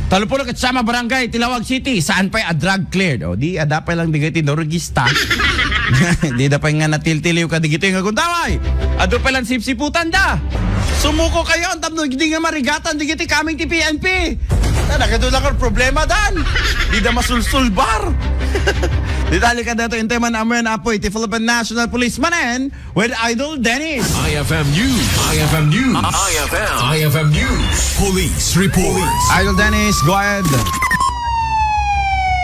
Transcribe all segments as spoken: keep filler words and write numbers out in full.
Tallopulo ket siam a barangay ti Laoag City, saan pay a drug cleared. O, di, adda pay lang digiti no regista. Di da pay nga natiltiliw ka digiti nga gundaway. Adu pay lang sipsiputan da. Sumuko kayo, tapno di nga marigatan digiti coming ti P N P. Na, nagadu lang ang problema, dan. Di da masulsulbar. Detalye kada to, intay man amoy na apoy, ti Philippine National Police manen, with Idol Dennis. I F M News. I F M News. I F M. I F M News. Police report. Idol Dennis, go ahead.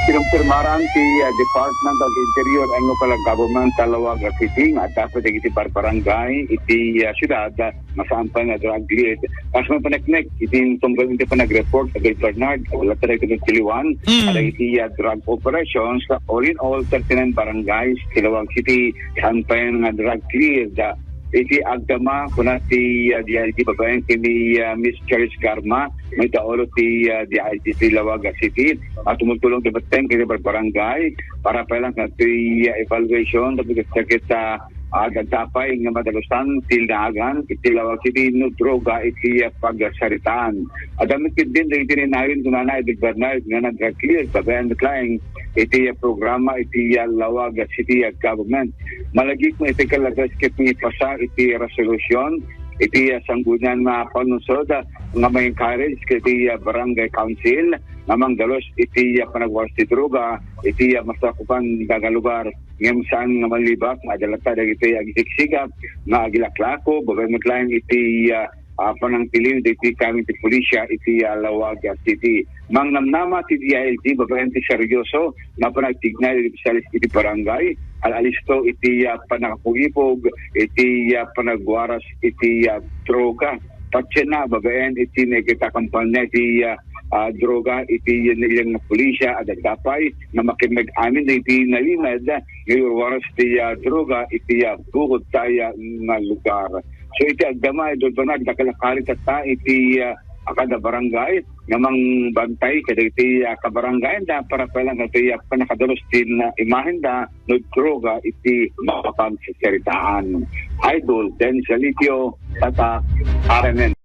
Kinumpirmaran ti, ah, Department of Interior and Local Government ta Laoag City nga adda pay dagiti barbarangay iti, ah, syudad, ah, nga saan pay nga drug cleared. Kas man paneknek, iti tunggal iti panag-report, Idol Bernard, wala tayo iti tiliwan, Mm. ada iti, ah, drug operations, all in all, thirty-nine barangays, ti Laoag City, saan pay nga drug cleared. Ah, iti agdama, kuna ti, ah, D I G babaen ken ni, ah, Miss Charis Garma, may daulo ti, ah, D I G ti Laoag City, at tumutulong ti betteng ken barangay, para pay lang ti, ah, evaluation, tapos kita, ah, agdapay nga madalusan, tilnaagan, iti Laoag City, no droga, iti, ah, pagsaritaan. Adda met ketdin, dagiti ninayon, kunana, Idol Bernard, nga nag-clear, babaen met laeng, iti, ah, programa, iti, ah, Laoag City, ah, government. Malagip nga iti kalagas ket ipasa iti resolusyon iti, ah, sanggunian nga panungsod, ah, nga ma-encourage iti, ah, barangay council nga mangdalus iti, ah, panagwaras ti droga iti, ah, masakupan nga lugar. Ngem saan nga malibak nga adda latta dagiti agsiksikap nga agilaklako, babaen met laeng iti, ah, ah, panangtiliw dagiti coming ti pulisya iti, ah, Laoag City. Mangnamnama ti D I L G babaen ti seryoso nga panagtignay dagiti opisyales iti barangay, al-alisto iti, ah, panakapugipog iti, ah, panagwaras iti, ah, droga. Patienna babaen iti nagkita kampanya iti, ah, ah, droga iti nailang nga pulisya, adda pay nga makimmeg amin iti nalimed nga iwarwaras ti, ah, droga iti, ah, bukod tayo nga lugar. So, iti agdama, Idol Bernard, dakkel a kari tatta iti, ah, kada barangay nga mangbantay kadagiti, ah, kabarangay da para pay lang iti, ah, panakadalus ti, ah, imahen da no droga iti mapapagsasaritaan. Idol Dennis Galicio, Tatak, R M N.